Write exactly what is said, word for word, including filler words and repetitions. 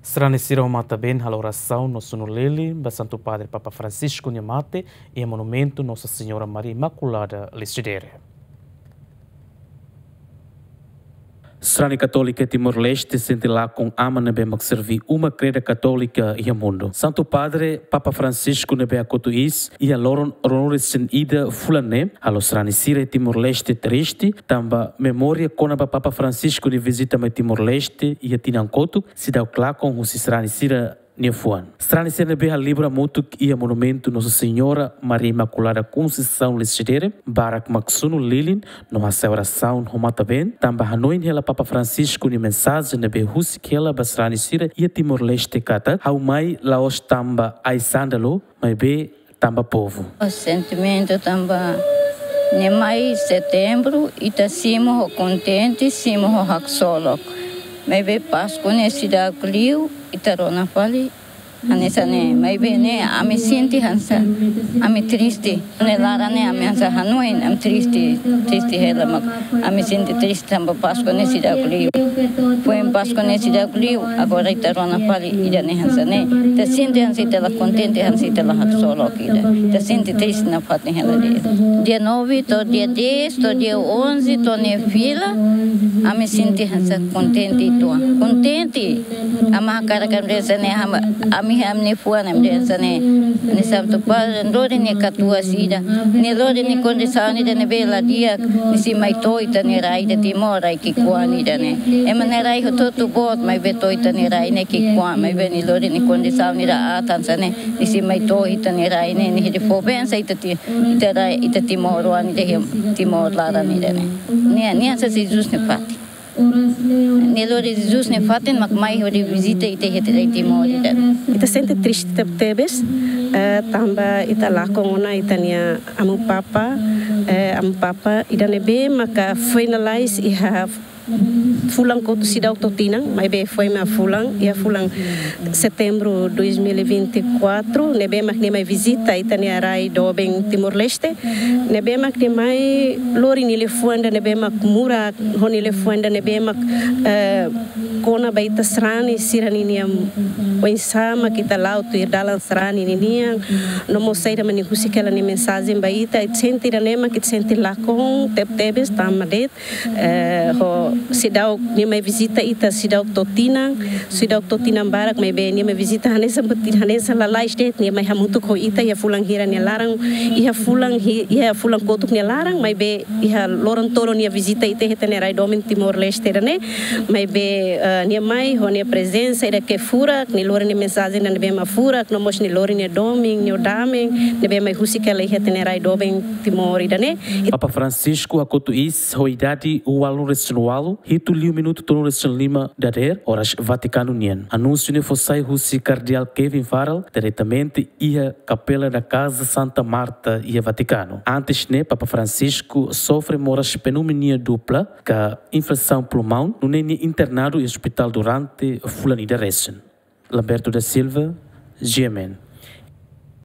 Sarani sira ho matan-been halo orasaun no sunu lilin ba Santu Padre Papa Francisco nia mate iha monumentu Nossa Senhora Maria Imaculada Lecidere. Sarani Katólika Timor-Leste sente lakon aman ne'ebé mak serví uma kreda Katólika iha mundu. Santu Padre Papa Francisco ne'ebé hakotu iis iha loron ruanulu-resin-ida fulan ne'e halo sarani sira Timor-Leste triste, tanba memória kona-ba Papa Francisco nia vizita mai Timor-Leste iha tinan kotuk seidauk lakon husi sarani sira nia fuan. Sarani sira ne'ebé halibur hamutuk iha monumentu Nossa Senhora Maria Imaculada Conceição Lecidere, barak mak sunu lilin no hasai orasaun ho matan-been, tanba hanoin hela Papa Francisco nia mensajen ne'ebé husik hela ba sarani sira iha Timor-Leste katak, ha'u mai la'ós tanba ai-sándalu, maibé tanba povu. Sentimentu tanba ne'e mai Setembru, ita simu ho kontente, simu ho haksolok. Maibé Páskua ne'e seidauk liu, ita rona fali hanesan ne'e, maibé ne'e ami sente hanesan, ami triste. Ne'e laran ne'e ami hanesan hanoin, ami triste, triste hela mak ami sente triste tanba Páskua ne'e seidauk liu. Foin Páskua ne'e seidauk liu, agora ita rona fali ida-ne'e hanesan ne'e. Ita sente hanesan ita la kontente, hanesan ita la haksolok ida. Ita sente triste nafatin hela de'it. Dia nove, to'o dia dez, to'o dia onze, to'o ne'e fila, ami sente hanesan kontente uitoan. Kontente. Ami hakarak hanesan ne'e, ami, ami-nia fuan hanesan ne'e. Ne'e Santu Padre lori nia katuas ida. Nia lori nia kondisaun ida ne'ebé la di'ak, nia sei mai to'o ita-nia rai ida Timor, rai ki'ikoan ida-ne'e. Ema nia rai hotu-hotu boot, maibé to'o ita-nia rai ne'e ki'ikoan, maibé nia lori nia kondisaun ida aat hanesan ne'e, nia sei mai to'o ita-nia rai ne'e, nia hodi fó bensa ita Ti-, ita rai, ita timoroan ida iha Timor laran ida-ne'e. Nia, nia hanesan Jesus nia fatin. Nia lori Jesus nia fatin mak mai hodi vizita ita iha Timor ida-ne'e. Ita sente triste teb-, tebes, eh, tanba ita lakon ona ita-nia amu Papa, eh, amu Papa ida ne'ebé maka finalize iha fulan kotuk seidauk to'o tinan, maibé foin mai fulan, iha fulan Setembru dois mil e vinte e quatro, ne'ebé mak nia mai vizita ita-nia rai doben Timor-Leste, ne'ebé mak nia mai lori nia liafuan ida ne'ebé mak murak, ho nia liafuan ida ne'ebé mak, eh, kona-ba ita sarani sira ninian, oinsá mak ita la'o tuir dalan sarani ninian, no mós saida mak nia husik hela nia mensajen ba ita, ita sente ida-ne'e mak ita sente lakon teb-tebes tanba de'it, eh, ho seidauk nia mai vizita ita seidauk to'o tinan, seidauk to'o tinan barak, maibé nia mai vizita hanesan buat ida hanesan lalais de'it, nia mai hamutuk ho ita iha fulan hira nia laran, iha fulan hi-, iha fulan kotuk nia laran, maibé iha loron tolu nia vizita ita iha ita-nia rai doben Timor-Leste ida-ne'e, maibé, eh, nia mai ho nia prezensa ida ke furak, nia lori nia mensajen ida ne'ebé mak furak, no mós nia lori nia domin, nia dame, ne'ebé mai husik hela iha ita-nia rai doben Timor ida-ne'e. Papa Francisco hakotu iis ho idade ualu resin ualu, hitu liu minutu tolu resin lima dadeer, oras Vatikanu nian. Anúnsiu ne'e fó sai husi Kardeál Kevin Farrell diretamente iha Capela da Casa Santa Marta iha Vatikanu. Antes ne'e, Papa Francisco sofre moras pneumonia dupla, ka inflamasaun pulmaun, nune'e nia internadu iha ospitál durante fulan ida resin. Lamberto da Silva, G M N.